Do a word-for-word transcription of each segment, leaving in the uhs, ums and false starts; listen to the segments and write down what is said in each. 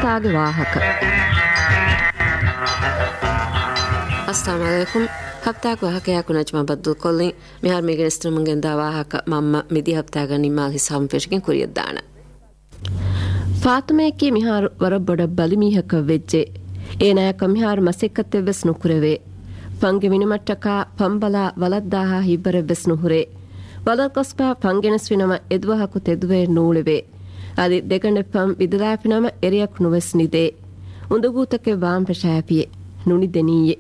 ހަފްތާގެ ވާހަކަ. އައްސަލާމު ޢަލައިކުމް. ހަފްތާގެ ވާހަކަޔާއެކު ނަޖްމާ ބައްދަލުކޮށްލިން. މިހާރު މީގެ ނެސްތުރުމުން ގެންދާ ވާހަކަ މަންމަ މިދިޔަ ހަފްތާގަ ނިންމާލި ހިސާބުން ފެށިގެން ކުރިޔަށްދާނަން. ފާތުމައަކީ މިހާރު ވަރަށް ބޮޑަށް ބަލިމީހަކަށް ވެއްޖެ. އޭނާޔަކަށް މިހާރު މަސައްކަތެއްވެސް ނުކުރެވޭ. ފަންގެ މިނިމައްޓަކާ ފަންބަލާ ވަލަށްދާހާ ހިތްވަރެއްވެސް ނުހުރޭ. ވަލަށް ގޮސްފާ ފަން ގެނެސްފިނަމަ އެދުވަހަކު ތެދުވެއެއް ނޫޅެވޭ. އަދި ދެގަނޑެއް ފަން ވިދަލާފިނަމަ އެރެއަކު ނުވެސް ނިދޭ. އުނދަގޫތަކެއް ވާން ފެށާފިއެ. ނުނިދެނީއޭ.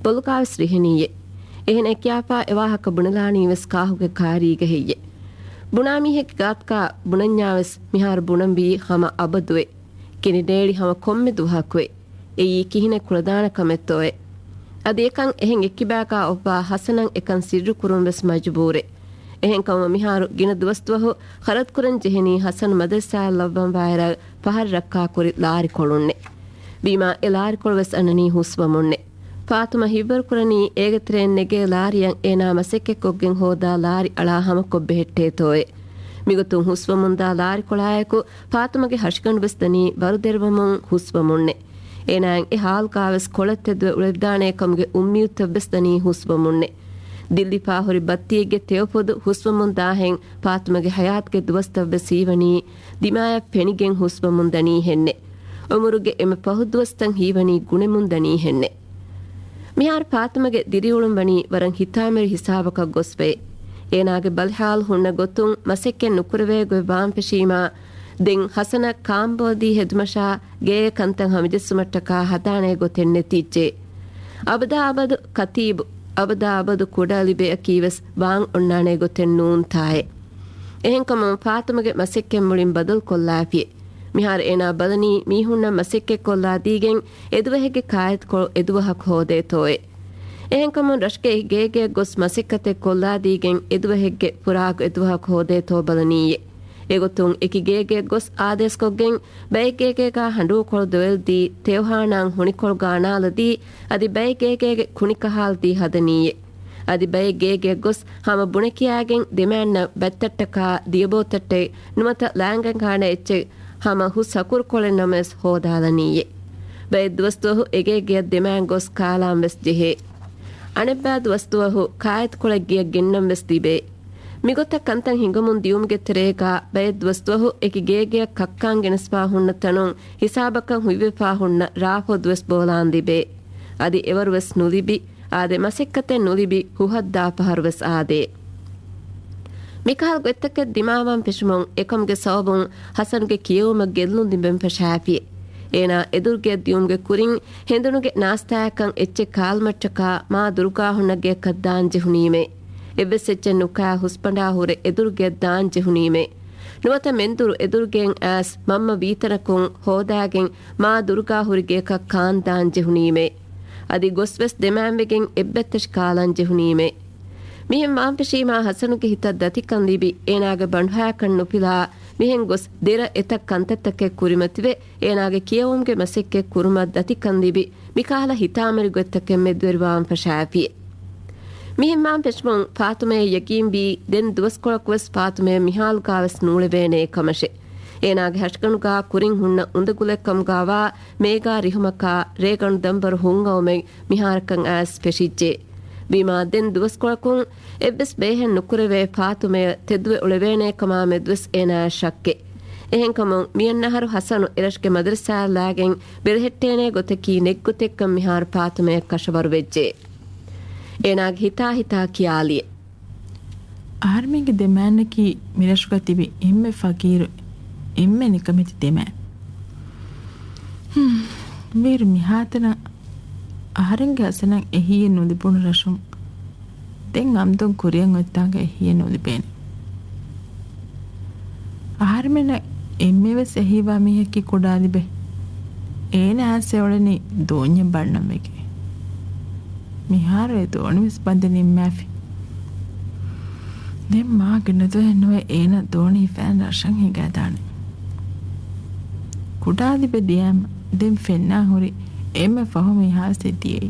ބޮލުގާވެސް ރިހެނީއޭ. އެހެނެއް ކިޔާފާ އެވާހަކަ ބުނެލާނީވެސް ކާހުގެ ކާރީގަ ހެއްޔެ؟ ބުނާ މީހެއްގެ ގާތުގާ ބުނަންޏާވެސް މިހާރު ބުނަންވީ ހަމަ އަބަދުއޭ. ކިނި ނޭޅި ހަމަ ކޮންމެ ދުވަހަކުއޭ. އެއީ ކިހިނެއް ކުޅަދާނަ ކަމެއްތޯއޭ؟ އަދި އެކަން އެހެން އެއްކިބާގާ އޮއްވާ ހަސަނަށް އެކަން ސިއްރުކުރުން ވެސް މަޖުބޫރޭ. އެހެންކަމުން މިހާރު ގިނަ ދުވަސްދުވަހު ޚަރަދުކުރަން ޖެހެނީ ހަސަން މަދަރުސާއަށް ލައްވަންވާއިރަށް ފަހަރު ރައްކާކުރި ލާރިކޮޅުންނޭ. ވީމާ އެ ލާރިކޮޅު ވެސް އަންނަނީ ހުސްވަމުންނޭ. ފާތުމަ ހިތްވަރުކުރަނީ އޭގެ ތެރެއިން ނެގޭ ލާރިއަށް އޭނާ މަސައްކަތްކޮށްގެން ހޯދާ ލާރި އަޅާ ހަމަކޮށް ބެހެއްޓޭތޯއޭ. މިގޮތުން ހުސްވަމުންދާ ލާރިކޮޅާއެކު ފާތުމަގެ ހަށިގަނޑުވެސް ދަނީ ވަރުދެރަވަމުން ހުސްވަމުންނޭ. އޭނާއަށް އެ ހާލުގާވެސް ކޮޅަށް ތެދުވެ އުޅެވިދާނޭ ކަމުގެ އުއްމީދުތައްވެސް ދަނީ ހުސްވަމުންނޭ. ދިއްލިފާ ހުރި ބައްތިއެއްގެ ތެޔޮފޮދު ހުސްވަމުން ދާހެން ފާތުމަގެ ހަޔާތުގެ ދުވަސްތައްވެސް ހީވަނީ ދިމާޔަށް ފެނިގެން ހުސްވަމުން ދަނީހެންނޭ. އުމުރުގެ އެންމެ ފަހު ދުވަސްތައް ހީވަނީ ގުނެމުން ދަނީހެންނޭ. މިހާރު ފާތުމަގެ ދިރިއުޅުން ވަނީ ވަރަށް ހިތާމަވެރި ހިސާބަކަށް ގޮސްފައި. އޭނާގެ ބަލިހާލު ހުންނަ ގޮތުން މަސައްކަތް ނުކުރެވޭ ގޮތް ވާން ފެށީމާ، ދެން ހަސަނަށް ކާންބޯދީ ހެދުމަށާ ގޭގެ ކަންތައް ހަމަޖެއްސުމަށްޓަކާ ހަދާނޭ ގޮތެއް ނެތިއްޖެ. އަބަދާ އަބަދު ކަތީބު، އަބަދާ އަބަދު ކުޑައަލިބެއަކީވެސް ވާން އޮންނާނޭ ގޮތެއް ނޫންތާއޭ. އެހެންކަމުން ފާތުމަގެ މަސައްކަތް މުޅިން ބަދަލުކޮށްލާފިއޭ. މިހާރު އޭނާ ބަލަނީ މީހުންނަށް މަސައްކަތްކޮށްލާ ދީގެން އެދުވަހެއްގެ ކާއެތުކޮޅު އެދުވަހަކު ހޯދޭތޯއޭ. އެހެންކަމުން ރަށުގެ އެކި ގޭގެއަށް ގޮސް މަސައްކަތެއް ކޮށްލާދީގެން އެދުވަހެއްގެ ފުރާގު އެދުވަހަކު ހޯދޭތޯ ބަލަނީއޭ. އެގޮތުން އެކި ގޭގެއަށް ގޮސް އާދޭސްކޮށްގެން ބައެއް ގޭގޭގާ ހަނޑޫކޮޅު ދޮވެލްދީ ތެޔޮހާނާން ހޮނިކޮޅުގާ ނާލަދީ އަދި ބައެއް ގޭގޭގެ ކުނިކަހާލަދީ ހަދަނީއޭ. އަދި ބައެއް ގޭގެއަށް ގޮސް ހަމަ ބުނެކިޔާގެން ދެމާންނަށް ބަތްތައްޓަކާ ދިޔަބޯތައްޓެއް ނުވަތަ ލާނގަނގާނެ އެއްޗެއް ހަމަ ހުސް ހަކުރުކޮޅެއް ނަމަވެސް ހޯދާލަނީއޭ. ބައެއް ދުވަސްދުވަހު އެގޭގެއަށް ދެމާން ގޮސް ކާލާން ވެސް ޖެހޭ. އަނެއްބާ ދުވަސްދުވަހު ކާއެތުކޮޅެއް ގެޔަށް ގެންނަން ވެސް ލިބޭ. މިގޮތަށް ކަންތައް ހިނގަމުން ދިޔުމުގެ ތެރޭގާ ބައެއް ދުވަސްދުވަހު އެކި ގޭގެއަށް ކައްކާން ގެނެސްފާ ހުންނަ ތަނުން ހިސާބަކަށް ހުއިވެފާ ހުންނަ ރާފޮދުވެސް ބޯލާން ލިބޭ. އަދި އެވަރުވެސް ނުލިބި، އާދެ، މަސައްކަތެއް ނުލިބި ހުހަށްދާ ފަހަރުވެސް އާދޭ. މިކަހަލަ ގޮތްތަކެއް ދިމާވާން ފެށުމުން އެކަމުގެ ސަބަބުން ހަސަނުގެ ކިޔެވުމަށް ގެއްލުން ލިބެން ފަށާފި. އޭނާ އެދުރުގެއަށް ދިޔުމުގެ ކުރިން ހެނދުނުގެ ނާސްތާއަކަށް އެއްޗެއް ކާލުމަށްޓަކާ މާ ދުރުގާ ހުންނަ ގެއަކަށް ދާން ޖެހުނީމޭ. އެއްވެސް އެއްޗެއް ނުކާ ހުސްބަނޑާ ހުރެ އެދުރުގެއަށް ދާން ޖެހުނީމޭ. ނުވަތަ މެންދުރު އެދުރުގެއިން އައިސް މަންމަ ވީތަނަކުން ހޯދާގެން މާ ދުރުގާ ހުރި ގެއަކަށް ކާން ދާން ޖެހުނީމޭ. އަދި ގޮސްވެސް ދެމާންވެގެން އެއްބައްތަށި ކާލަން ޖެހުނީމޭ. މިހެން ވާންފެށީމާ ހަސަނުގެ ހިތަށް ދަތިކަން ލިބި އޭނާގެ ބަނޑުހައިކަން ނުފިލާ މިހެން ގޮސް ދެރަ އެތައް ކަންތައްތަކެއް ކުރިމަތިވެ އޭނާގެ ކިޔެވުމުގެ މަސައްކަތް ކުރުމަށް ދަތިކަން ލިބި މިކަހަލަ ހިތާމަރި ގޮތްތަކެއް މެދުވެރިވާން ފަށާފި. މިހެން ވާން ފެށުމުން ފާތުމައަށް ޔަގީންވީ ދެން ދުވަސްކޮޅަކުވެސް ފާތުމައަށް މިހާލުގާވެސް ނޫޅެވޭނޭ ކަމަށެ. އޭނާގެ ހަށިގަނޑުގާ ކުރިން ހުންނަ އުނދަގުލެއްކަމުގާވާ މޭގާ ރިހުމަކާ ރޭގަނޑު ދަންވަރު ހުންއައުމެއް މިހާރަކަށް އައިސް ފެށިއްޖެ. ވީމާ ދެން ދުވަސްކޮޅަކުން އެއްވެސް ބޭހެއް ނުކުރެވޭ ފާތުމައަށް ތެދުވެ އުޅެވޭނޭ ކަމާ މެދުވެސް އޭނާއަށް ޝައްކެއް. އެހެންކަމުން މިއަންނަހަރު ހަސަނު އެރަށުގެ މަދަރުސާއަށް ލާގެން ބެލެހެއްޓޭނޭ ގޮތަކީ ނެތް ގޮތެއްކަން މިހާރު ފާތުމައަށް ކަށަވަރުވެއްޖެ. އޭނާގެ ހިތާ ހިތާ ކިޔާލިއެ. އަހަރެމެންގެ ދެމާންނަކީ މިރަށުގަ ތިބި އެންމެ ފަގީރު، އެންމެ ނިކަމެތި ދެމާން. ހުން، ވީރު މިހާތަނަށް އަހަރެންގެ ހަސަނަށް އެހީއެއް ނުލިބުނު ރަށުން ދެން އަމްދުން ކުރިއަށް އޮތްތާނގަ އެހީއެއް ނުލިބޭނެ. އަހަރެމެނަށް އެންމެވެސް އެހީވާ މީހަކީ ކުޑައަލިބެ. އޭނަ އައިސް އެ އުޅެނީ ދޯންޏެއް ބަންނަން ވެގެން. މިހާރު އެ ދޯނިވެސް ބަނދެ ނިންމާފި. ދެން މާ ގިނަ ދުވަހެއް ނުވެ އޭނަ ދޯނި ހިފައިން ރަށަށް ހިނގާދާނެ. ކުޑައަލިބެ ދިޔައިމަ ދެން ފެންނާ ހުރި އެންމެ ފަހު މީހާވެސް އެ ދިޔައީ.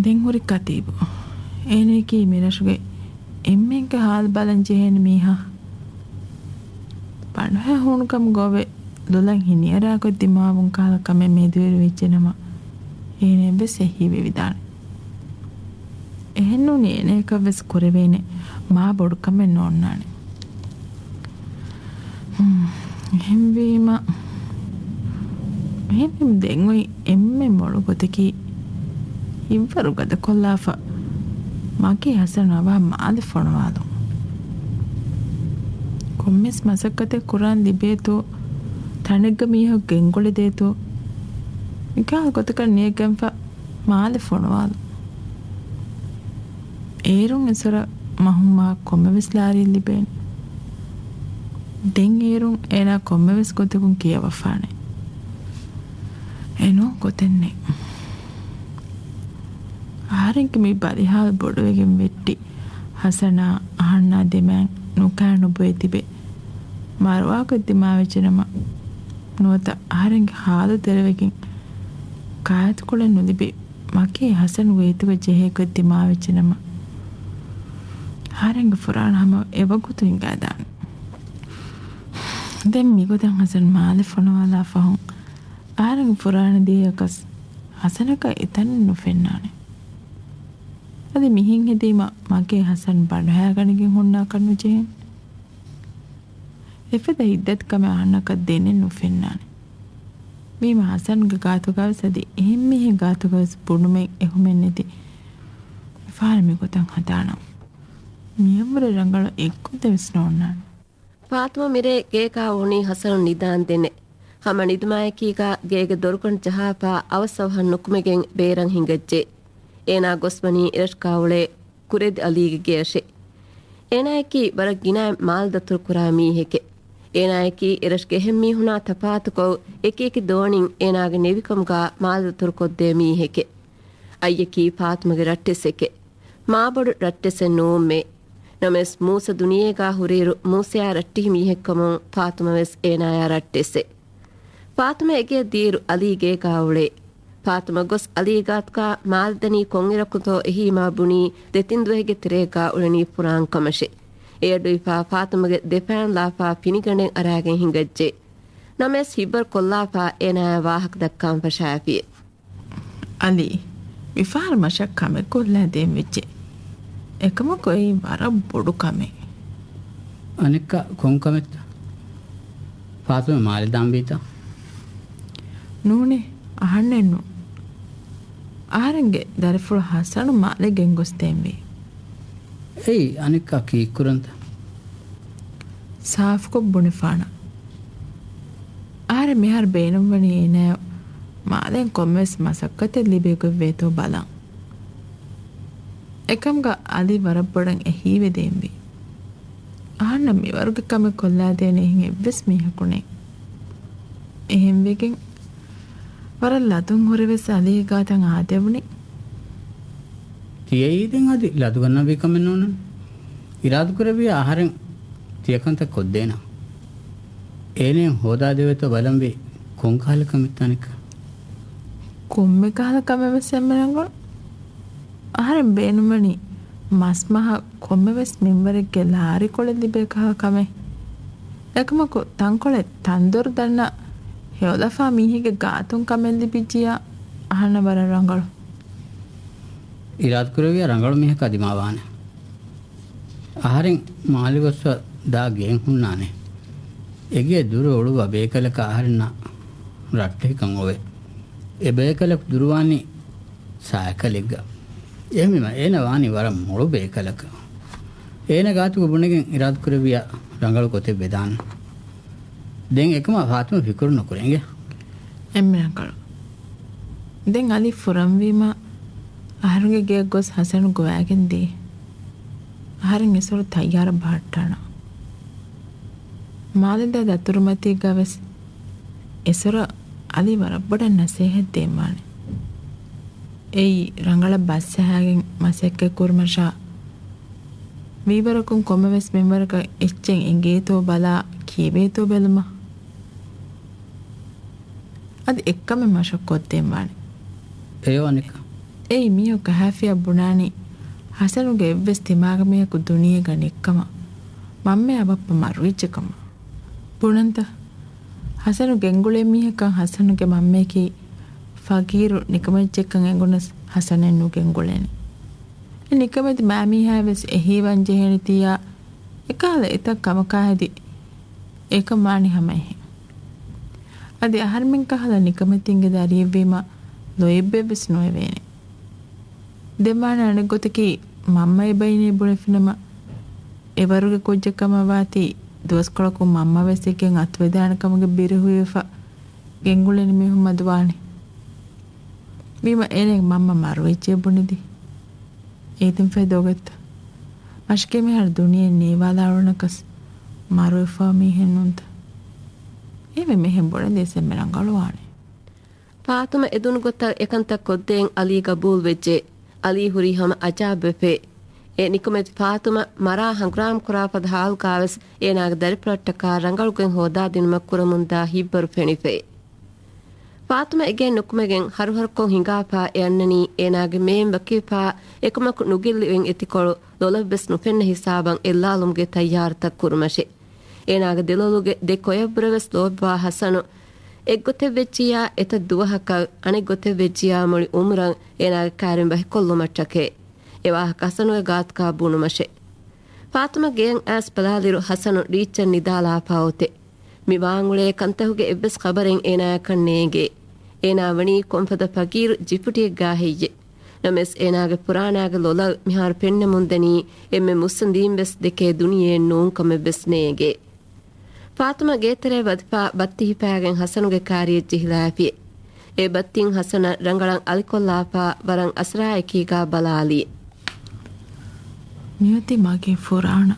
ދެން ހުރި ކަތީބު. އޭނައަކީ މިރަށުގެ އެންމެންގެ ހާލު ބަލަން ޖެހޭނެ މީހާ. ބަނޑުހައި ހޫނުކަމުގަ އޮވެ ލޮލަށް ހިނިއަރާކޮށް ދިމާވުން ކަހަލަ ކަމެއް މެދުވެރިވެއްޖެނަމަ، އޭނަ އެއްވެސް އެހީވެވިދާނެ. އެހެންނޫނީ އޭނަޔަކަށްވެސް ކުރެވޭނެ މާ ބޮޑު ކަމެއް ނޯންނާނެ. ހުން، އެހެންވީމަ، އެހެންވީމަ ދެން އޮތް އެންމެ މޮޅު ގޮތަކީ، ހިތްވަރު ގަދަކޮށްލާފަ މަގޭ ހަސަނު އަވަހަށް މާލެ ފޮނުވާލުން. ކޮންމެސް މަސައްކަތެއް ކުރާން ލިބޭތޯ، ތަނެއްގަ މީހަކު ގެންގުޅެދޭތޯ، މިކަހަލަ ގޮތަކަށް ނިޔަތްގަންފަ މާލެ ފޮނުވާލުން. އޭރުން އެސޮރަށް މަހުމާ ކޮންމެވެސް ލާރިއެއް ލިބޭނެ. ދެން އޭރުން އޭނާ ކޮންމެވެސް ގޮތަކުން ކިޔަވަފާނެ. އެނޫން ގޮތެއް ނެތް. އަހަރެންގެ މި ބަލިހާލު ބޮޑުވެގެން ވެއްޓި ހަސަނާ އަހަންނާ ދެމާތް ނުކާ ނުބޮއެ ތިބެ. މަރުވާގޮތް ދިމާވެއްޖެނަމަ، ނުވަތަ އަހަރެންގެ ހާލު ދެރަވެގެން ކާއެތުކޮޅެއް ނުލިބި، މަގޭ ހަސަން ގޮތުގަ ޖެހޭގޮތް ދިމާވެއްޖެނަމަ، އަހަރެންގެ ފުރާނަ ހަމަ އެވަގުތު ހިނގާދާނެ. ދެން މިގޮތަށް ހަސަން މާލެ ފޮނުވާލާ ފަހުން، އަހަރެންގެ ފުރާނަ ދިޔައަކަސް ހަސަނަކަށް އެތަނެއް ނުފެންނާނެ. އަދި މިހެން ހެދީމަ، މަގޭ ހަސަން ބަނޑުހައިގަނެގެން ހުންނާކަށް ނުޖެހޭނެ. އެފަދަ ހިތްދަތިކަމެއް އަހަންނަކަށް ދެނެއް ނުފެންނާނެ. ވީމަ ހަސަންގެ ގާތުގަވެސް އަދި އެހެން މީހެއް ގާތުގަވެސް ބުނުމެއް އެހުމެއް ނެތި މިފަހަރު މިގޮތަށް ހަދާނަން. މިޔަށްވުރެ ރަނގަޅު އެއްގޮތެއްވެސް ނޯންނާނެ. ފާތުމަ މިރޭ ގޭގާ އުޅުނީ ހަސަނު ނިދާންދެންނެ. ހަމަ ނިދުމާއެކީގާ ގޭގެ ދޮރުގަނޑު ޖަހާފާ އަވަސް އަވަހަށް ނުކުމެގެން ބޭރަށް ހިނގައްޖެ. އޭނާ ގޮސްވަނީ އެރަށުގާ އުޅޭ ކުރެދި އަލީގެ ގެއަށެ. އޭނާއަކީ ވަރަށް ގިނައިން މާލެ ދަތުރުކުރާ މީހެކެ. އޭނާއަކީ އެރަށުގެ އެހެން މީހުނާ ތަފާތުކޮށް، އެކިއެކި ދޯނިން އޭނާގެ ނެވިކަމުގާ މާލެ ދަތުރުކޮށްދޭ މީހެކެ. އައްޔަކީ ފާތުމަގެ ރައްޓެއްސެކެ. މާބޮޑު ރައްޓެއްސެއް ނޫންމެ. ނަމަވެސް މޫސަ ދުނިޔޭގާ ހުރިއިރު މޫސަޔާ ރައްޓެހި މީހެއްކަމުން ފާތުމަވެސް އޭނާޔާ ރައްޓެއްސެ. ފާތުމަ އެގެޔަށް ދިޔައިރު އަލީ ގޭގާ އުޅޭ. ފާތުމަ ގޮސް އަލީ ގާތުގާ މާލެ ދަނީ ކޮންއިރަކުތޯ އެހީމާ ބުނީ ދެތިން ދުވަހެއްގެ ތެރޭގާ އުޅެނީ ފުރާން ކަމަށެ. އެއަޑުއިފާ ފާތުމަގެ ދެ ފައިން ލާފާ ފިނިގަނޑެއް އަރާގެން ހިނގައްޖެ. ނަމަވެސް ހިތްވަރު ކޮށްލާފާ އޭނާޔާ ވާހަކަ ދައްކާން ފަށާފިއެ. އަލީ، މިފަހަރު މަށަށް ކަމެއް ކޮށްލާ ދޭން ވެއްޖެ. އެކަމަކު އެއީ ވަރަށް ބޮޑު ކަމެއް. އަނެއްކާ ކޮން ކަމެއްތަ؟ ފާތުމަ މާލެ ދާންވީތަ؟ ނޫނޭ، އަހަންނެއް ނޫން. އަހަރެންގެ ދަރިފުޅު ހަސަނު މާލެ ގެންގޮސްދޭންވީ. އެއީ އަނެއްކާ ކީއްކުރަންތަ؟ ސާފުކޮށް ބުނެފާނަން. އަހަރެން މިހާރު ބޭނުންވަނީ އޭނާޔަށް މާލޭން ކޮންމެވެސް މަސައްކަތެއް ލިބޭގޮތް ވޭތޯ ބަލަން. އެކަމުގަ އަލީ ވަރަށް ބޮޑަށް އެހީވެދޭންވީ. އަހަންނަށް މިވަރުގެ ކަމެއް ކޮށްލާދޭނެ އެހެން އެއްވެސް މީހަކު ނެތް. އެހެންވެގެން ވަރަށް ލަދުން ހުރެވެސް އަލީގެ ގާތަށް އާދެވުނީ. ތިޔައީ ދެން އަދި ލަދުގަންނަވި ކަމެއް ނޫން. އިރާދަކުރެއްވިޔާ އަހަރެން ތިޔަކަންތައް ކޮށްދޭނަން. އޭނައަށް ހޯދާދެވޭތޯ ބަލަންވީ ކޮންކަހަލަ ކަމެއްތަ އަނެއްކާ؟ ކޮންމެ ކަހަލަ ކަމެއް ވެސް އެންމެ ރަނގަޅު. އަހަރެން ބޭނުންވަނީ މަސްމަހަށް ކޮންމެވެސް މިންވަރެއްގެ ލާރިކޮޅެއް ލިބޭ ކަހަލަ ކަމެއް. އެކަމަކު ތަންކޮޅެއް ތަންދޮރު ދަންނަ ހެޔޮލަފާ މީހެއްގެ ގާތުން ކަމެއް ލިބިއްޖިޔާ އަހަންނަށް ވަރަށް ރަނގަޅު. އިރާދަކުރެއްވިޔާ ރަނގަޅު މީހަކާ ދިމާވާނެ. އަހަރެން މާލެ ގޮސްފަ ދާ ގެއެއް ހުންނާނެ. އެގެ ދުރު އުޅުއްވާ ބޭކަލަކަށް އަހަރެންނަށް ރައްޓެހިކަން އޮވޭ. އެ ބޭކަލަކު ދުރުވާނީ ސައިކަލެއްގަ. އެހެންވީމަ އޭނަ ވާނީ ވަރަށް މޮޅު ބޭކަލަކަށް. އޭނަ ގާތުގަ ބުނެގެން އިރާދަކުރެއްވިޔާ ރަނގަޅު ގޮތެއް ވެދާނެ. ދެން އެކަމާ ފާތުމަ ފިކުރު ނުކުރޭ އިނގޭ. އެންމެ ރަނގަޅު. ދެން އަލީ ފުރަންވީމަ، އަހަރުގެ ގެއަށް ގޮސް ހަސަނު ގޮވައިގެން ދިޔަ. އަހަރެން އެސޮރު ތައްޔާރަށް ބަހައްޓާނަން. މާލެ ދާ ދަތުރުމަތީގަ ވެސް އެސޮރަށް އަލީ ވަރަށް ބޮޑަށް ނަސޭހަތް ދޭންވާނެ. އެއީ، ރަނގަޅަށް ބަސް ޖަހާގެން މަސައްކަތް ކުރުމަށާ، ވީވަރަކުން ކޮންމެވެސް މިންވަރަކަށް އެއްޗެއް އެނގޭތޯ ބަލާ ކިޔެވޭތޯ ބެލުމަށް. އަދި އެއްކަމެއް މަށަށް ކޮށްދޭންވާނެ. އެޔޯ އަނެއްކާ. އެއީ މީހަކު ކަހާފިޔާ ބުނާނީ ހަސަނުގެ އެއްވެސް ދިމާގު މީހަކު ދުނިޔޭގަ ނެތްކަމަށް، މަންމަ ބައްޕަ މަރުވެއްޖެކަމަށް. ބުނަންތަ؟ ހަސަނު ގެންގުޅޭ މީހަކަށް ހަސަނުގެ މަންމަޔަކީ ފަގީރު ނިކަމެއްޗެއްކަން އެނގުނަސް ހަސަނެއް ނުގެންގުޅޭނެ. އެ ނިކަމެތި މާމީހާ ވެސް އެހީވަން ޖެހޭނެތީއާ އެކަހަލަ އެތައް ކަމަކާ ހެދި އެކަން ވާނީ ހަމަ އެހެން. އަދި އަހަރެމެން ކަހަލަ ނިކަމެތިންގެ ދަރިއެއްވީމަ ލޯތްބެއްވެސް ނުވެވޭނެ. ދެން ވާނެ އަނެއްގޮތަކީ މަންމަ އެބައިނީ ބުނެފިނަމަ އެވަރުގެ ކުއްޖެއް ކަމަށް ވާތީ ދުވަސްކޮޅަކުން މަންމަ ވެސް އެކެއް އަތުވެދާނެ ކަމުގެ ބިރު ހުވިވެފަ ގެންގުޅެނި މީހުން މަދުވާނެ. ވީމަ އޭނަގެ މަންމަ މަރުވެއްޖެ ބުނެދީ. އޭތިން ފޭދޯގެއްތަ؟ މަށަކީ މިހާރު ދުނިޔެއިން ނޭވާލާ އުޅުނަކަސް މަރުވެފަ މީހެއް ނޫންތަ؟ އެހެންވެ މިހެން ބުނެދިޔަސް އެންމެ ރަނގަޅުވާނެ. ފާތުމަ އެދުނު ގޮތަށް އެކަންތައް ކޮށްދޭން އަލީ ގަބޫލުވެއްޖެ. އަލީ ހުރީ ހަމަ އަޖާބްވެފޭ. އެ ނިކަމެތި ފާތުމަ މަރާ ހަނގުރާމަ ކުރާ ފަދަ ހާލުގާވެސް އޭނާގެ ދަރިފުޅަށްޓަކާ ރަނގަޅުގޮތް ހޯދާދިނުމަށް ކުރަމުންދާ ހިތްވަރު ފެނިފައި. ފާތުމަ އެގެއިން ނުކުމެގެން ހަރުހަރުކޮށް ހިނގާފާ އެ އަންނަނީ އޭނާގެ މޭން ވަކިވެފާ އެކަމަކު ނުގެއްލި އޮތް އެތިކޮޅު ލޮލަށްވެސް ނުފެންނަ ހިސާބަށް އެއްލާލުމުގެ ތައްޔާރުތައް ކުރުމަށެ. އޭނާގެ ދެލޮލުގެ ދެ ކޮޔަށްވުރެވެސް ލޯބިވާ ހަސަނު އެއްގޮތެއްވެއްޖިއްޔާ އެތައް ދުވަހަކަށް އަނެއްގޮތެއްވެއްޖިއްޔާ މުޅި އުމުރަށް އޭނާގެ ކައިރިން ބަހެއްކޮށްލުމަށްޓަކައި. އެވާހަކަ ހަސަނުގެ ގާތުގާ ބުނުމަށެ. ފާތުމަ ގެޔަށް އައިސް ބަލާލިއިރު ހަސަނު ޑީޗަށް ނިދާލާފާ އޮތެ. މި ވާންއުޅޭ ކަންތަކުގެ އެއްވެސް ޚަބަރެއް އޭނާޔަކަށް ނޭނގޭ. އޭނާ ވަނީ ކޮންފަދަ ފަގީރު ޖިފުޓިއެއްގާ ހެއްޔެ؟ ނަމަވެސް އޭނާގެ ފުރާނާގެ ލޮލަށް މިހާރު ފެންނަމުންދަނީ އެންމެ މުއްސަނދީންވެސް ދެކޭ ދުނިޔެއެއް ނޫންކަމެއްވެސް ނޭނގޭ. ފާތުމަ ގޭތެރޭ ވަދެފާ ބައްތި ހިފާގެން ހަސަނުގެ ކާރިއަށް ޖެހިލާފި. އެ ބައްތިން ހަސަނަށް ރަނގަޅަށް އަލިކޮށްލާފާ ވަރަށް އަސަރާއެކީގާ ބަލާލީ. މިއޮތީ މަގޭ ފުރާނަ،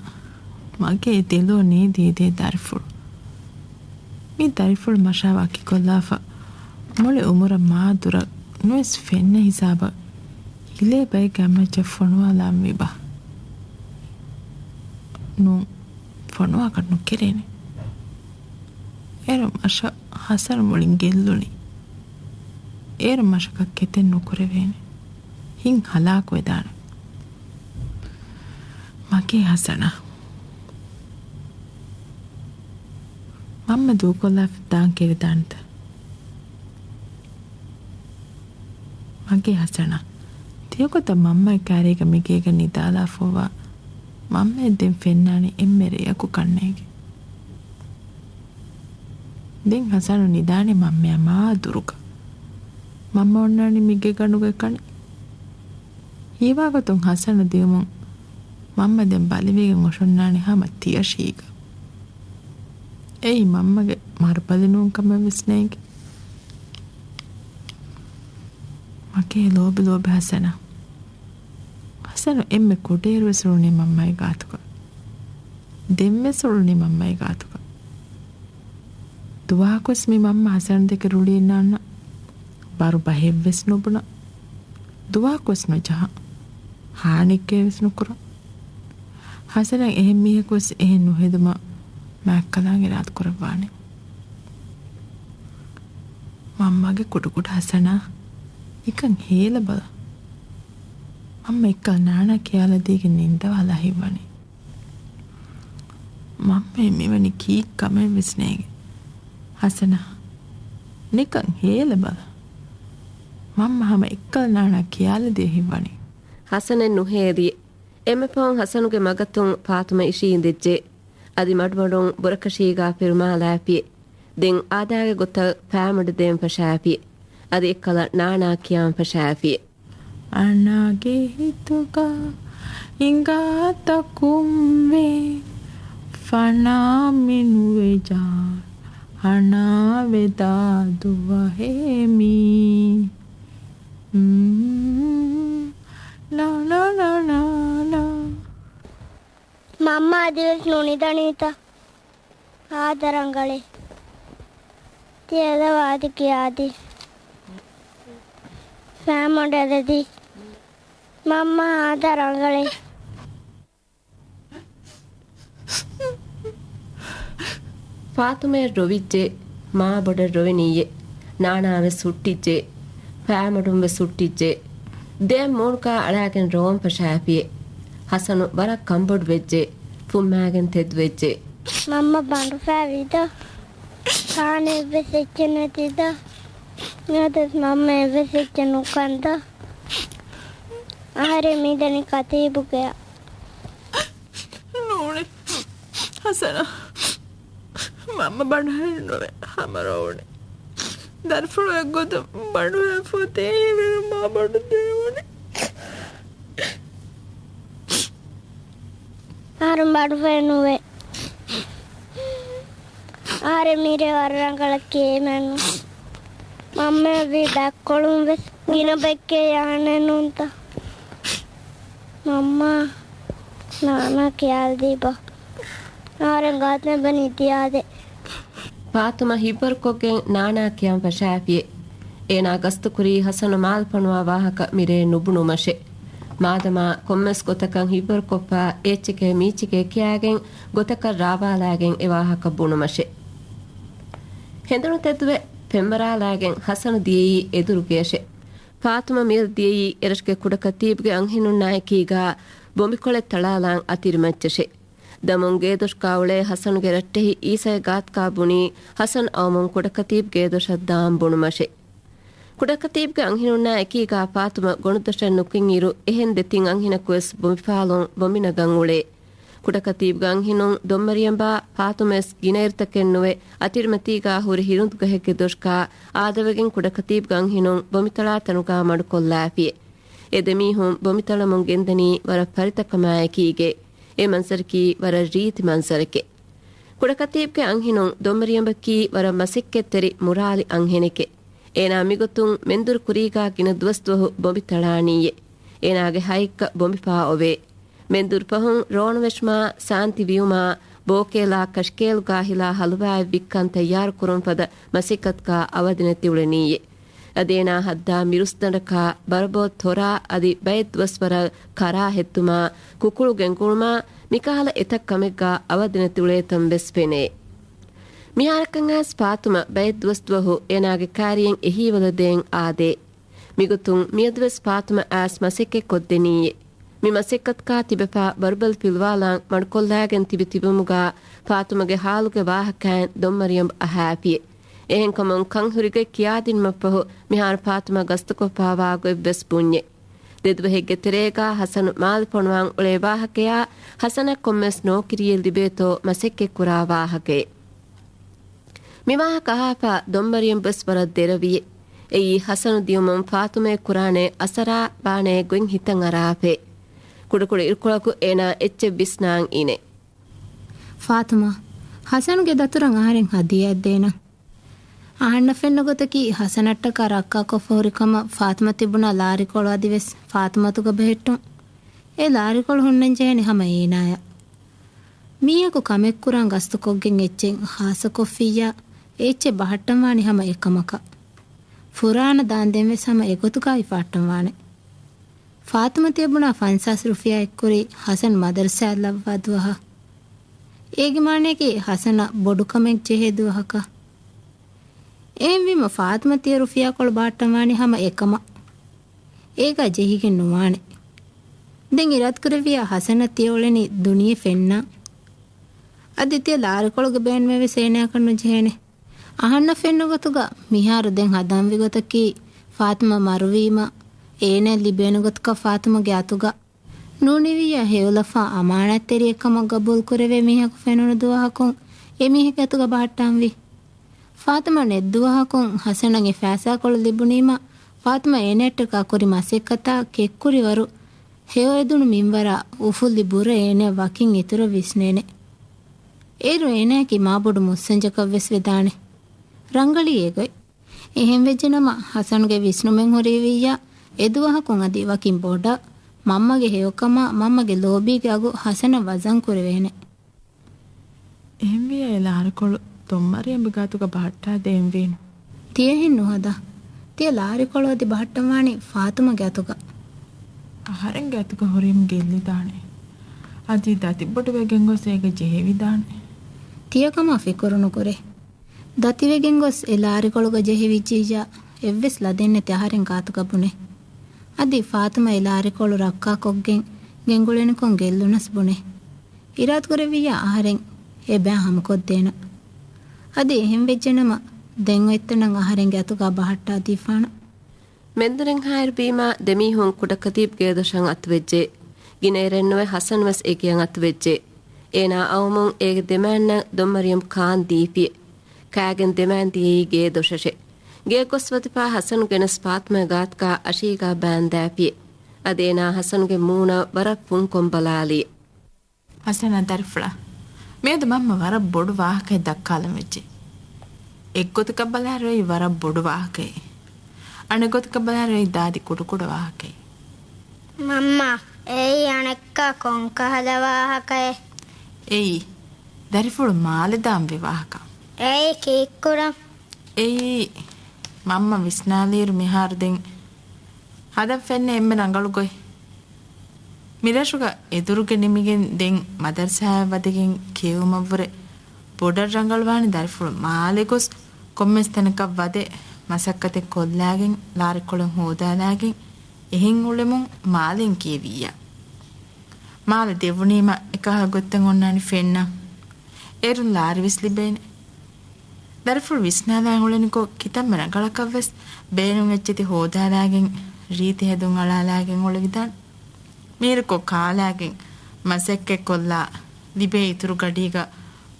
މަގޭ ދެލޯ ނޭދޭ ދެ ދަރިފުޅު. މި ދަރިފުޅު މަށާ ވަކިކޮށްލާފަ މުޅި އުމުރަށް މާ ދުރަށް ނުވެސް ފެންނަ ހިސާބަށް ހިލޭ ބައެއްގެ އަތްމައްޗަށް ފޮނުވާލާން ވީބާ؟ ނޫން، ފޮނުވާކަށް ނުކެރޭނެ. އޭރު މަށަށް ހަސަނު މުޅިން ގެއްލުނީ. އޭރު މަށަކަށް ކެތެއް ނުކުރެވޭނެ. ހިތް ހަލާކުވެދާނެ. މަގޭ ހަސަނާ. މަންމަ ދޫކޮށްލާފަ ދާން ކެރިދާނެތަ؟ މަގޭ ހަސަނާ. ތިޔަގޮތަށް މަންމަގެ ކާރީގަ މިގޭގަ ނިދާލާފައިވާ މަންމައެއް ދެން ފެންނާނީ އެންމެ ރެޔަކު ކަންނޭނގެ. ދެން ހަސަނު ނިދާނެ މަންމަޔާ މާ ދުރުގަ. މަންމަ އޮންނާނީ މިގޭގަނޑުގަ ކަނެ. ހީވާގޮތުން ހަސަނު ދިޔުމުން މަންމަ ދެން ބަލިވެގެން އޮށޮންނާނެ ހަމަ ތިޔަށީގަ. އެއީ މަންމަގެ މަރުބަލި ނޫން ކަމެއްވެސް ނޭނގެ. މަގޭ ލޯބި ލޯބި ހަސަނާ. ހަސަނު އެންމެ ކުޑައިރުވެސް އުޅުނީ މަންމަގެ ގާތުގަ. ދެންވެސް އުޅުނީ މަންމަގެ ގާތުގަ. ދުވަހަކުވެސް މި މަންމަ ހަސަނު ދެކެ ރުޅިއަންނަންނަ ބަރު ބަހެއްވެސް ނުބުނަ. ދުވަހަކުވެސް ނުޖަހަ. ހާނިއްކޭވެސް ނުކުރަ. ހަސަނަށް އެހެން މީހަކުވެސް އެހެން ނުހެދުމަށް މާތްކަލާނގެ އިރާދަ ކުރައްވާނެ. މަންމަގެ ކުޑަކުޑަ ހަސަނާ ނިކަން ހޭލަބަލަ. މަންމަ އެއްކަލަ ނާނާ ކިޔާލަދީގެން ނިންދަވާލާ ހިތްވަނީ. މަންމައެއް މިވަނީ ކީއްކަމެއްވެސް ނޭނގެ. ހަސަނާ ނިކަން ހޭލަބަލަ. މަންމަ ހަމަ އެއްކަލަ ނާނާ ކިޔާލަދިޔަ ހިތްވަނީ. ހަސަނެއް ނުހޭލި. އެންމެ ފަހުން ހަސަނުގެ މަގަތުން ފާތުމަ އިށީނދެއްޖެ. އަދި މަޑުމަޑުން ބުރަކަށީގާ ފިރުމާލާފި. ދެން އާދައިގެ ގޮތަށް ފައިމަޑު ދޭން ފަށާފި. އަދި އެއްކަލަ ނާނާ ކިޔާން ފަށާފި. އަނާގެ ހިތުގަ ހިނގާތަކުންވެ ފަނާ މިނުވެޖާ ހަނާވެދާ ދުވަހޭ މީ. ނާ، ނާ، ނާ، ނާ، ނާ. މަންމަ އަދިވެސް ނުނިދަނީތަ؟ އާދަ ރަނގަޅޭ. ތިޔަދަ ވާދި ކިޔާދި. ފައިމަޑު އެދަދީ. މަންމަ އާދަ ރަނގަޅޭ. ފާތުމަޔަށް ރޮވިއްޖެ، މާ ބޮޑަށް ރޮވެނީއޭ. ނާނާވެސް ހުއްޓިއްޖެ، ފައިމަޑުންވެސް ހުއްޓިއްޖެ. ދެއަތް މޫނުގާ އަޅާގެން ރޮވަން ފަށާފިއޭ. ހަސަނު ވަރަށް ކަންބޮޑުވެއްޖެ، ފުއްމާގެން ތެދުވެއްޖެ. މަންމަ ބަނޑުފައިވީތަ؟ ކާނެ އެއްވެސް އެއްޗެއް ނެތީތަ؟ ނަދަސް މަންމަ އެއްވެސް އެއްޗެއް ނުކަންތަ؟ އަހަރެން މިދަނީ ކަތީބުގެއަށް. ނޫނޭ ހަސަނާ. މަންމަ ބަނޑުހައި ނުވެ ހަމަ ރޯވުނީ. ދަރިފުޅު އެއްގޮތަށް ބަނޑުހައިފަ އޮތީ މާ ބަނޑު ދެރަވަނީ. އަހަރެން ބަނޑުފައެއް ނުވޭ. އަހަރެން މިރޭ ވަރަށް ރަނގަޅަށް ކިޔޭމެއްނު. މަންމައަށްވީ ބައެއްކޮޅުން ވެސް ގިނަ ބައެއްގެ ޔާނެއް ނޫންތަ؟ މަންމާ، ނާނާ ކިޔާލަދީބަ. އަހަރެން ގާތް ނެއްބަނީ ތިޔާދޭ. ފާތުމަ ހިތްވަރުކޮށްގެން ނާނާ ކިޔަން ފަށާފިއެ. އޭނާ ގަސްތުކުރީ ހަސަނު މާލެ ފޮނުވާ ވާހަކަ މިރޭ ނުބުނުމަށެ. މާދަމާ ކޮންމެސް ގޮތަކަށް ހިތްވަރުކޮށްފަ އޭއްޗެކޭ މީއްޗެކޭ ކިޔާގެން ގޮތަކަށް ރާވާލާގެން އެ ވާހަކަ ބުނުމަށެ. ހެނދުނު ތެދުވެ ފެންވަރާލާގެން ހަސަނު ދިޔައީ އެދުރުގެއަށެ. ފާތުމަ މިއަދު ދިޔައީ އެރަށުގެ ކުޑަކަތީބުގެ އަންހެނުންނާ އެކީގާ ބޮނބިކޮޅެއް ތަޅާލާން އަތިރިމައްޗަށެ. ދަމުން ގޭދޮށުގާ އުޅޭ ހަސަނުގެ ރައްޓެހި އީސައެއް ގާތުގާ ބުނީ ހަސަން އައުމުން ކުޑަކަތީބު ގޭދޮށަށް ދާން ބުނުމަށެ. ކުޑަކަތީބުގެ އަންހެނުންނާ އެކީގާ ފާތުމަ ގޮނޑުދޮށަށް ނުކުތްއިރު އެހެން ދެތިން އަންހެނަކުވެސް ބޮނބިފާލުން ބޮނބި ނަގަން އުޅޭ. ކުޑަކަތީބުގެ އަންހެނުން ދޮންމަރިޔަނބާ ފާތުމަވެސް ގިނައިރުތަކެއް ނުވެ އަތިރިމަތީގާ ހުރި ހިރުނދުގަހެއްގެ ދޮށުގާ އާދަވެގެން ކުޑަކަތީބުގެ އަންހެނުން ބޮނބިތަޅާ ތަނުގާ މަޑުކޮށްލާފިއެ. އެ ދެމީހުން ބޮނބިތަޅަމުން ގެންދަނީ ވަރަށް ފަރިތަކަމާއެކީގެ. އެ މަންޒަރަކީ ވަރަށް ރީތި މަންޒަރެކެ. ކުޑަކަތީބުގެ އަންހެނުން ދޮންމަރިޔަނބަކީ ވަރަށް މަސައްކަތްތެރި މުރާލި އަންހެނެކެ. އޭނާ މިގޮތުން މެންދުރު ކުރީގާ ގިނަ ދުވަސްދުވަހު ބޮނބި ތަޅާނީއޭ. އޭނާގެ ހައެއްކަ ބޮނބި ފާ އޮވޭ. މެންދުރު ފަހުން ރޯނުވެށުމާ، ސާންތި ވިޔުމާ، ބޯކޭލާ ކަށިކޭލުގާ ހިލާ ހަލުވާއެއް ވިއްކަން ތައްޔާރު ކުރުން ފަދަ މަސައްކަތަކާ އަވަދި ނެތިއުޅެނީއޭ. އަދި އޭނާ ހައްދާ މިރުސްދަނޑަކާ ބަރަބޯ ތޮރާ އަދި ބައެއް ދުވަސްވަރަށް ކަރާ ހެއްދުމާ، ކުކުޅު ގެންގުޅުމާ، މިކަހަލަ އެތައް ކަމެއްގާ އަވަދި ނެތިއުޅޭތަން ވެސް ފެނޭ. މިހާރަކަށް އައިސް ފާތުމަ ބައެއް ދުވަސްދުވަހު އޭނާގެ ކާރިއެއް އެހީވަލަދޭން އާދޭ. މިގޮތުން މިއަދުވެސް ފާތުމަ އައިސް މަސައްކަތް ކޮށްދެނީއޭ. މި މަސައްކަތަކާ ތިބެފާ ބަރުބަލި ފިލުވާލާން މަޑުކޮށްލާގެން ތިބި ތިބުމުގާ ފާތުމަގެ ހާލުގެ ވާހަކައިން ދޮންމަރިޔަމް އަހާފިއޭ. އެހެންކަމުން ކަން ހުރިގޮތް ކިޔާދިނުމަށްފަހު މިހާރު ފާތުމަ ގަސްތުކޮށްފާވާ ގޮތްވެސް ބުންޏޭ. ދެދުވަހެއްގެ ތެރޭގާ ހަސަނު މާލެ ފޮނުވާން އުޅޭ ވާހަކަޔާ، ހަސަނަށް ކޮންމެސް ނޯކިރިއެއް ލިބޭތޯ މަސައްކަތްކުރާ ވާހަކައެއް. މިވާހަކަ އަހާފަ ދޮންމަރިޔަމް ވެސް ވަރަށް ދެރަވިއެ. އެއީ ހަސަނު ދިޔުމުން ފާތުމައަށް ކުރާނެ އަސަރާ ވާނެ ގޮތް ހިތަށް އަރާފައެ. ކުޑަކުޑަ އިރުކޮޅަކު އޭނާ އެއްޗެއް ވިސްނާން އިނެ. ފާތުމާ، ހަސަނުގެ ދަތުރަށް އަހަރެން ހަދިޔާއެއް ދޭނަން. އަހަންނަށް ފެންނަ ގޮތަކީ ހަސަނަށްޓަކާ ރައްކާކޮށްފަ ހުރި ކަމަށް ފާތުމަ ތިބުނާ ލާރިކޮޅު އަދިވެސް ފާތުމަތުގަ ބެހެއްޓުން. އެ ލާރިކޮޅު ހުންނަންޖެހޭނެ ހަމަ އޭނާޔަށް. މީހަކު ކަމެއްކުރާން ގަސްތުކޮށްގެން އެއްޗެއް ޚާއްޞަކޮށްފިއްޔާ، އެ އެއްޗެއް ބަހައްޓަންވާނީ ހަމަ އެކަމަކަށް. ފުރާނަ ދާންދެން ވެސް ހަމަ އެގޮތުގައި ފާއްޓަންވާނެ. ފާތުމަ ތިޔަބުނާ ފަންސާސް ރުފިޔާ އެއްކުރީ ހަސަން މަދަރުސާއަށް ލައްވާ ދުވަހަށް. އޭގެ މާނަޔަކީ ހަސަނަށް ބޮޑުކަމެއް ޖެހޭ ދުވަހަކަށް. އެހެންވީމަ ފާތުމަ ތިޔަ ރުފިޔާކޮޅު ބަހައްޓަންވާނީ ހަމަ އެކަމަށް. އޭގަ ޖެހިގެން ނުވާނެ. ދެން އިރާދަކުރެއްވިއްޔާ ހަސަނަށް ތިޔަ އުޅެނީ ދުނިޔެ ފެންނާން. އަދި ތިޔަ ލާރިކޮޅުގެ ބޭނުމެއް ވެސް އޭނާއަކަށް ނުޖެހޭނެ. އަހަންނަށް ފެންނަ ގޮތުގަ މިހާރު ދެން ހަދަންވި ގޮތަކީ، ފާތުމަ މަރުވީމަ، އޭނައަށް ލިބޭނެ ގޮތަކަށް ފާތުމަގެ އަތުގަ ނޫނިވިއްޔާ ހެޔޮލަފާ އަމާނާތްތެރިއެއް ކަމަށް ގަބޫލުކުރެވޭ މީހަކު ފެނުނު ދުވަހަކުން އެ މީހެއްގެ އަތުގަ ބަހައްޓާންވީ. ފާތުމަ ނެތް ދުވަހަކުން ހަސަނަށް އެ ފައިސާކޮޅު ލިބުނީމަ، ފާތުމަ އޭނައަށްޓަކާ ކުރި މަސައްކަތާ ކެތްކުރިވަރު ހެޔޮއެދުނު މިންވަރާ އުފުއްލި ބުރަ އޭނައަށް ވަކިން އިތުރަށް ވިސްނޭނެ. އޭރު އޭނައަކީ މާބޮޑު މުއްސަންޖަކަށްވެސް ވެދާނެ. ރަނގަޅީ އެގޮތް. އެހެންވެއްޖެނަމަ، ހަސަނުގެ ވިސްނުމެއް ހުރީވިއްޔާ، އެދުވަހަކުން އަދި ވަކިން ބޮޑަށް، މަންމަގެ ހެޔޮކަމާ މަންމަގެ ލޯބީގެ އަގު ހަސަނަށް ވަޒަން ކުރެވޭނެ. އެހެންވިއްޔާ އެ ލާރިކޮޅު ދޮންމަރިޔަމްގެ އަތުގަ ބަހައްޓާދޭންވީނު. ތިޔަހެން ނުހަދާ. ތިޔަ ލާރިކޮޅު އަދި ބަހައްޓަންވާނީ ފާތުމަގެ އަތުގަ. އަހަރެންގެ އަތުގަ ހުރީމަ ގެއްލިދާނެ. އަދި ދަތި ބޮޑުވެގެން ގޮސް އޭގަ ޖެހެވިދާނެ. ތިޔަ ކަމާ ފިކުރު ނުކުރޭ. ދަތިވެގެން ގޮސް އެ ލާރިކޮޅުގަ ޖެހެވިއްޖިއްޔާ، އެއްވެސް ލަދެއްނެތި އަހަރެން ގާތުގަ ބުނޭ. އަދި ފާތުމަ އެ ލާރިކޮޅު ރައްކާކޮށްގެން ގެންގުޅެނިކޮށް ގެއްލުނަސް ބުނޭ. އިރާދަކުރެއްވިއްޔާ އަހަރެން އެބައި ހަމަކޮށްދޭނަން. އަދި އެހެން ވެއްޖެނަމަ، ދެން އޮތްތަނަށް އަހަރެންގެ އަތުގާ ބަހައްޓާ ދީފާނަން. މެންދުރެއްހާއިރު ވީމާ، ދެމީހުން ކުޑަކަތީބް ގޭދޮށަށް އަތުވެއްޖެ. ގިނައިރެއްނުވެ ހަސަން ވެސް އެގެއަށް އަތުވެއްޖެ. އޭނާ އައުމުން އޭގެ ދެމައިންނަށް ދޮންމަރިޔަމް ކާން ދީފި. ކާގެން ދެމައިން ދިޔައީ ގޭދޮށަށެ. ގެއަށް ގޮސް ވަދެފާ ހަސަނު ގެނެސް ފާތުމަ ގާތުގާ އަށީގާ ބާންދާފި. އަދި އޭނާ ހަސަނުގެ މޫނަށް ވަރަށް ފުންކޮށް ބަލާލި. ހަސަނާ ދަރިފުޅާ، މިއަދު މަންމަ ވަރަށް ބޮޑު ވާހަކައެއް ދައްކާލަން ވެއްޖެ. އެއްގޮތަކަށް ބަލާއިރު އެއީ ވަރަށް ބޮޑު ވާހަކައެއް. އަނެއްގޮތަކަށް ބަލާއިރު އެއީ ދާދި ކުޑަކުޑަ ވާހަކައެއް. މަންމާ، އެއީ އަނެއްކާ ކޮންކަހަލަ ވާހަކައެއް؟ އެއީ ދަރިފުޅު މާލެ ދާންވި ވާހަކަ. އެއީ ކީއްކުރަން؟ އެއީ މަންމަ ވިސްނާލިއިރު މިހާރު ދެން ހަދަން ފެންނަ އެންމެ ރަނގަޅު ގޮތް. މިރަށުގަ އެދުރުގެ ނިމިގެން ދެން މަދަރުސާއަށް ވަދެގެން ކިޔެވުމަށްވުރެ ބޮޑަށް ރަނގަޅުވާނެ ދަރިފުޅު މާލެ ގޮސް ކޮންމެސް ތަނަކަށް ވަދެ މަސައްކަތެއް ކޮށްލާގެން ލާރިކޮޅެއް ހޯދާލާގެން އެހެން އުޅެމުން މާލެއިން ކިޔެވިއްޔާ. މާލެ ދެވުނީމަ އެކަހަލަ ގޮތްތައް އޮންނާނެ ފެންނަން. އޭރުން ލާރިވެސް ލިބޭނެ. ދަރިފުޅު ވިސްނާލާން އުޅެނިކޮށް ކިތަންމެ ރަނގަޅަކަށްވެސް ބޭނުންވެއްޖެތި ހޯދާލާގެން ރީތި ހެދުން އަޅާލާގެން އުޅެވިދާނެ. މީރުކޮށް ކާލާގެން މަސައްކަތްކޮށްލާ ލިބޭ އިތުރު ގަޑީގަ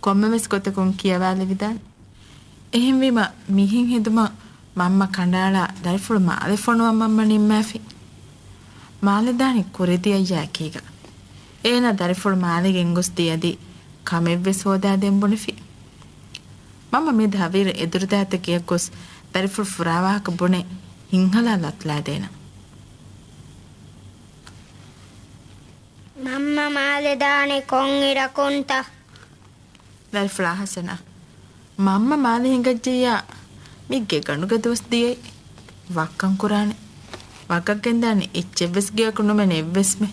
ކޮންމެވެސް ގޮތަކުން ކިޔަވާލެވިދާނެ. އެހެންވީމަ މިހެން ހެދުމަށް މަންމަ ކަނޑައަޅާ ދަރިފުޅު މާލެ ފޮނުވަން މަންމަ ނިންމާފި. މާލެ ދާނީ ކުރެދި އައްޔާއެކީގަ. އޭނާ ދަރިފުޅު މާލެ ގެންގޮސްދީ އަދި ކަމެއްވެސް ހޯދާދޭން ބުނެފި. މަންމަ މިއަދު ހަވީރު އެދުރުދާތަ ގެޔަށް ގޮސް ދަރިފުޅު ފުރާވާހަކަ ބުނެ ހިތްހަލާ ލަތުލާދޭނަން. މަންމަ މާލެ ދާނީ ކޮން އިރަކުންތަ؟ ދަރިފުޅާ ހަސަނާ، މަންމަ މާލެ ހިނގައްޖެއްޔާ މި ގެގަނޑުގަ ދުވަސް ދިޔައީ. ވައްކަން ކުރާނެ. ވައްކަން ގެންދާނެ އެއްޗެއްވެސް ގެއަކު ނުމެނޭ އެއްވެސްމެ.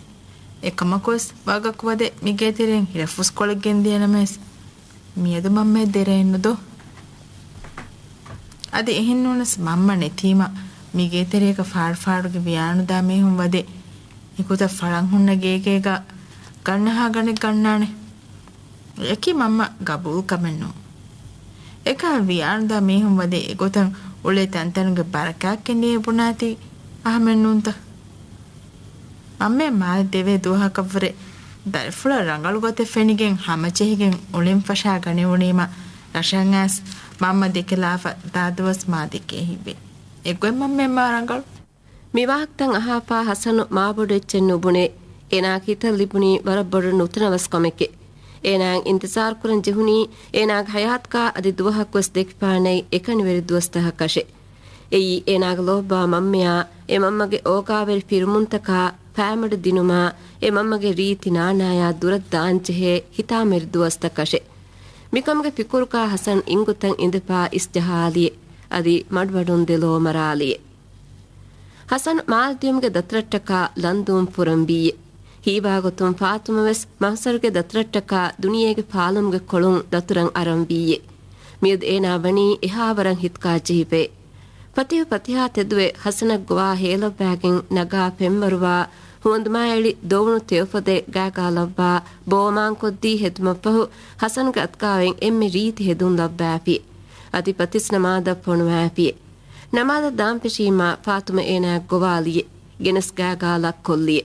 އެކަމަކުވެސް ވަގަކު ވަދެ މިގޭތެރެއިން ހިރަފުސްކޮޅެއް ގެންދިޔަނަމަވެސް. މިއަދު މަންމައެއް ދެރައެއްނުދޯ؟ އަދި އެހެންނޫނަސް މަންމަ ނެތީމަ މިގޭތެރޭގަ ފާޑުފާޑުގެ ވިޔާނުދާ މީހުން ވަދެ އެގޮތަށް ފަޅަން ހުންނަ ގޭގޭގަ ގަންނަހާ ގަނެ ގަންނާނެ. އެކީ މަންމަ ގަބޫލު ކަމެއްނޫން. އެކަހަލަ ވިޔާނުދާ މީހުން ވަދެ އެގޮތަށް އުޅޭ ތަންތަނުގެ ބަރަކާތް ކެނޑިއޭ ބުނާތީ އަހަމެއްނޫންތަ؟ މަންމައަށް މާލެ ދެވޭ ދުވަހަކަށްވުރެ ދަރިފުޅަށް ރަނގަޅު ގޮތެއް ފެނިގެން ހަމަޖެހިގެން އުޅެން ފަށާ ގަނެވުނީމަ ރަށަށް އައިސް މަންމަ ދެކެލާފަ ދާ ދުވަސް މާ ދެކޭ ހިތްވޭ. އެގޮތް މަންމައަށް މާ ރަނގަޅު. މި ވާހަކަތައް އަހާފާ ހަސަނު މާބޮޑު އެއްޗެއް ނުބުނޭ. އޭނާގެ ހިތަށް ލިބުނީ ވަރަށް ބޮޑު ނުތަނަވަސްކަމެކޭ. އޭނާއަށް އިންތިޒާރު ކުރަން ޖެހުނީ އޭނާގެ ހަޔާތުގާ އަދި ދުވަހަކުވެސް ދެކިފާނެތް އެކަނިވެރި ދުވަސްތަކަކަށޭ. އެއީ އޭނާގެ ލޯބިވާ މަންމަޔާ އެ މަންމަގެ އޯގާވެރި ފިރުމުންތަކާ ފައިމަޑު ދިނުމާ އެ މަންމަގެ ރީތި ނާނާޔާ ދުރަށް ދާންޖެހޭ ހިތާމަވެރި ދުވަސްތަކަށޭ. މިކަމުގެ ފިކުރުގާ ހަސަން އިންގުތަން އިނދެފާ އިސްޖަހާލިއޭ. އަދި މަޑުމަޑުން ދެލޯ މަރާލިއޭ. ހަސަން މާލެ ދިޔުމުގެ ދަތުރަށްޓަކާ ލަންދޫން ފުރަންވީއޭ. ހީވާގޮތުން ފާތުމަވެސް މަހުސަރުގެ ދަތުރަށްޓަކާ ދުނިޔޭގެ ފާލުމުގެ ކޮޅުން ދަތުރަށް އަރަންވީއޭ. މިއަދު އޭނާ ވަނީ އެހާވަރަށް ހިތުކާ ޖެހިފައޭ. ފަތިހު ފަތިހާ ތެދުވެ ހަސަނަށް ގޮވާ ހޭލައްވާގެން ނަގާ ފެންވަރުވާ ހުވަނދުމާއެޅި ދޮވުނު ތެޔޮފޮދެއް ގާގާ ލައްވާ ބޯމާންކޮށްދީ ހެދުމަށްފަހު ހަސަންގެ އަތުގާވެން އެންމެ ރީތި ހެދުން ލައްވާފި. އަދި ފަތިސް ނަމާދަށް ފޮނުވާފި. ނަމާދަށް ދާންފެށީމާ ފާތުމަ އޭނާއަށް ގޮވާލިއޭ. ގެނެސް ގާގާ ލައްކޮށްލިއޭ.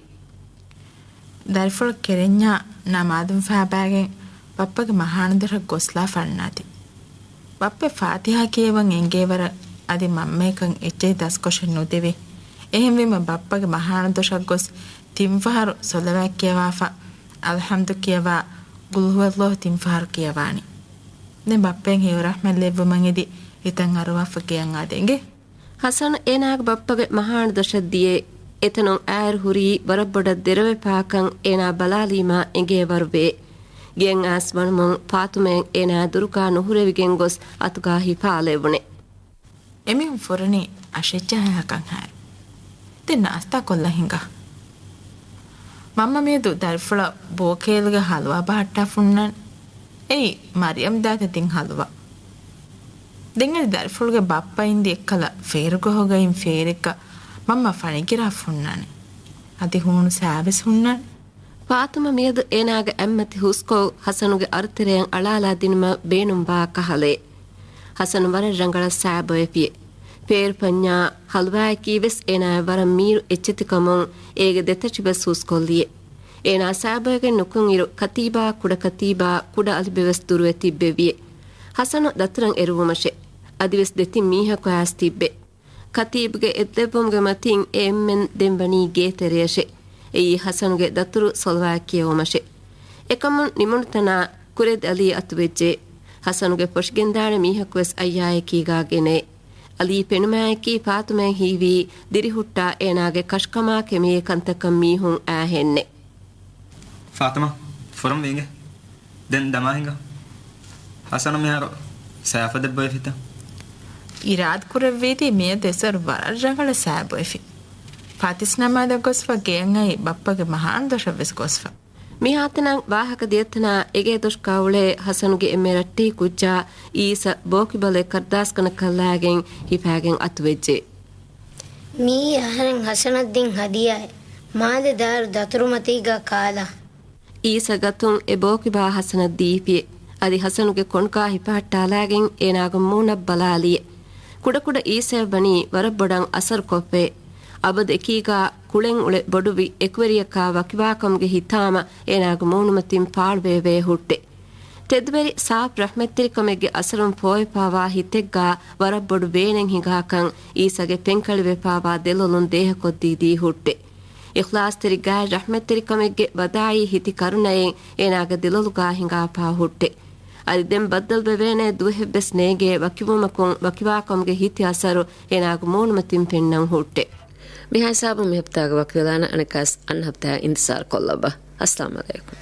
ދަރިފުޅު ކެރެންޏާ ނަމާދުން ފަހަބާގެން ބައްޕަގެ މަހާނުދޮށަށް ގޮސްލާ ފަންނާތި. ބައްޕަ ފާތިހާ ކިޔަވަން އެނގޭވަރަށް އަދި މަންމަޔަކަށް އެއްޗެހި ދަސްކޮށެއް ނުދެވޭ. އެހެންވީމަ ބައްޕަގެ މަހާނުދޮށަށް ގޮސް ތިންފަހަރު ޞަލަވާތް ކިޔަވާފަ، އަލްޙަމްދު ކިޔަވާ، ޤުލްހުވައްލާހު ތިންފަހަރު ކިޔަވާނީ. ދެން ބައްޕައަށް ހެޔޮ ރަޙްމަތް ލެއްވުމަށް އެދި ހިތަށް އަރުވާފަ ގެޔަށް އާދެ އިނގޭ. ހަސަން އޭނާގެ ބައްޕަގެ މަހާނުދޮށަށް ދިޔައޭ. އެތަނުން އާއިރު ހުރީ ވަރަށް ބޮޑަށް ދެރަވެފާކަން އޭނާ ބަލާލީމާ އެނގޭވަރުވޭ. ގެޔަށް އައިސް ވަނުމުން ފާތުމައަށް އޭނާ ދުރުގާ ނުހުރެވިގެން ގޮސް އަތުގާ ހިފާލެވުނޭ. އެމީހުން ފުރަނީ އަށެއްޗެއްހާ ހަކަންހާއިރު. ދެން ނާސްތާ ކޮށްލަ ހިނގާ. މަންމަ މިއަދު ދަރިފުޅަށް ބޯކޭލުގެ ހަލުވާ ބަހައްޓާ ފުންނާނެ. އެއީ މަރިޔަމް ދާތަ ދިން ހަލުވާ. ދެން އަދި ދަރިފުޅުގެ ބައްޕަ އިންދި އެއްކަލަ ފޭރުގަހުގައި ފޭރެއްގަ މަންމަ ފަނިގިރާ ފުންނާނެ. އަދި ހޫނު ސާވެސް ހުންނާނެ. ފާތުމަ މިއަދު އޭނާގެ އަތްމަތި ހުސްކޮށް ޙަސަނުގެ އަރުތެރެއަށް އަޅާލާ ދިނުމަށް ބޭނުންވާ ކަހަލައެއް. ޙަސަނު ވަރަށް ރަނގަޅަށް ސައިބޮއެފިއެ. ފޭރު ފަންޏާ ހަލްވާއަކީ ވެސް އޭނާއަށް ވަރަށް މީރު އެއްޗެތިކަމުން އޭގެ ދެތަށި ވެސް ހުސްކޮށްލިއެ. އޭނާ ސައިބޮއެގެން ނުކުންއިރު ކަތީބާ ކުޑަ ކަތީބާ ކުޑަ އަލިބެ ވެސް ދުރުވެ ތިއްބެވިއެ. ޙަސަނު ދަތުރަށް އެރުވުމަށެ. އަދިވެސް ދެތިން މީހަކު އައިސް ތިއްބެ. ކަތީބްގެ އެއްލެއްވުމުގެ މަތިން އެ އެންމެން ދެން ވަނީ ގޭތެރެއަށެ. އެއީ ޙަސަނުގެ ދަތުރު ޞަލްވާ ކިޔެވުމަށެ. އެކަމުން ނިމުނުތަނާ ކުރެދި އަލީ އަތުވެއްޖެ. ޙަސަނުގެ ފޮށިގެންދާނެ މީހަކުވެސް އައްޔާއެކީގާ ގެނައެ. އަލީ ފެނުމާއެކީ ފާތުމައަށް ހީވީ ދިރިހުއްޓާ އޭނާގެ ކަށުކަމާ ކެމިއޭ ކަންތައްކަން މީހުން އާހެންނެ. ފާތުމާ، ފުރަން ވީގެ. ދެން ދަމާ ހިނގާ. ޙަސަނު މިހާރު ސައިފަ ދެއްބޮއެފިތަ؟ އިރާދަ ކުރެއްވީތީ މިއަދު އެސަރު ވަރަށް ރަނގަޅަށް ސައިބޮއެފި. ފަތިސް ނަމާދަށް ގޮސްފަ ގެއަށް އައި ބައްޕަގެ މަހާން ދޮށަށް ވެސް ގޮސްފަ. މިހާތަނަށް ވާހަކަ ދިޔަތަނާ އެގޭ ދޮށްކާ އުޅޭ ޙަސަނުގެ އެންމެ ރައްޓެހި ކުއްޖާ އީސަ ބޯކިބަލެއް ކަރުދާސްގަނޑަކަށް ލާގެން ހިފާގެން އަތުވެއްޖެ. މިއީ އަހަރެން ޙަސަނަށް ދިން ހަދިޔާއެއް. މާލެ ދާރު ދަތުރުމަތީގާ ކާލާ. އީސަ ގަތުން އެ ބޯކިބާ ޙަސަނަށް ދީފިއެ. އަދި ޙަސަނުގެ ކޮންކާ ހިފަހައްޓާލާގެން އޭނާގެ މޫނަށް ބަލާލިއެ. ކުޑަކުޑަ އީސައަށް ވަނީ ވަރަށް ބޮޑަށް އަސަރުކޮށްފައެ. އަބަދު އެކީގާ ކުޅެން އުޅެ ބޮޑުވި އެކުވެރިޔަކާ ވަކިވާކަމުގެ ހިތާމަ އޭނާގެ މޫނުމަތިން ފާޅުވެވޭ ހުއްޓެ. ތެދުވެރި ސާފް ރަޙްމަތްތެރިކަމެއްގެ އަސަރުން ފޯވެފާވާ ހިތެއްގާ ވަރަށް ބޮޑު ބޭނެއް ހިނގާކަން އީސަގެ ޕެންކަޅިވެފާވާ ދެލޮލުން ދޭހަކޮށްދީދީ ހުއްޓެ. އިޚްލާޞްތެރި ގާތް ރަޙްމަތްތެރިކަމެއްގެ ވަދާއީ ހިތި ކަރުނައެއް އޭނާގެ ދެލޮލުގާ ހިނގާފާ ހުއްޓެ. އަދި ދެން ބައްދަލުވެވޭނޭ ދުވަހެއްވެސް ނޭނގޭ ވަކިވުމަކުން ވަކިވާކަމުގެ ހިތި އަސަރު އޭނާގެ މޫނުމަތިން ފެންނަން ހުއްޓެ. މިހާ ހިސާބުން މި ހަފްތާގެ ވަކިވެލާނަން އަނެއްކާސް އަންނަ ހަފްތާއަށް އިންތިޒާރު ކޮށްލައްވާ. އައްސަލާމު ޢަލައިކުމް.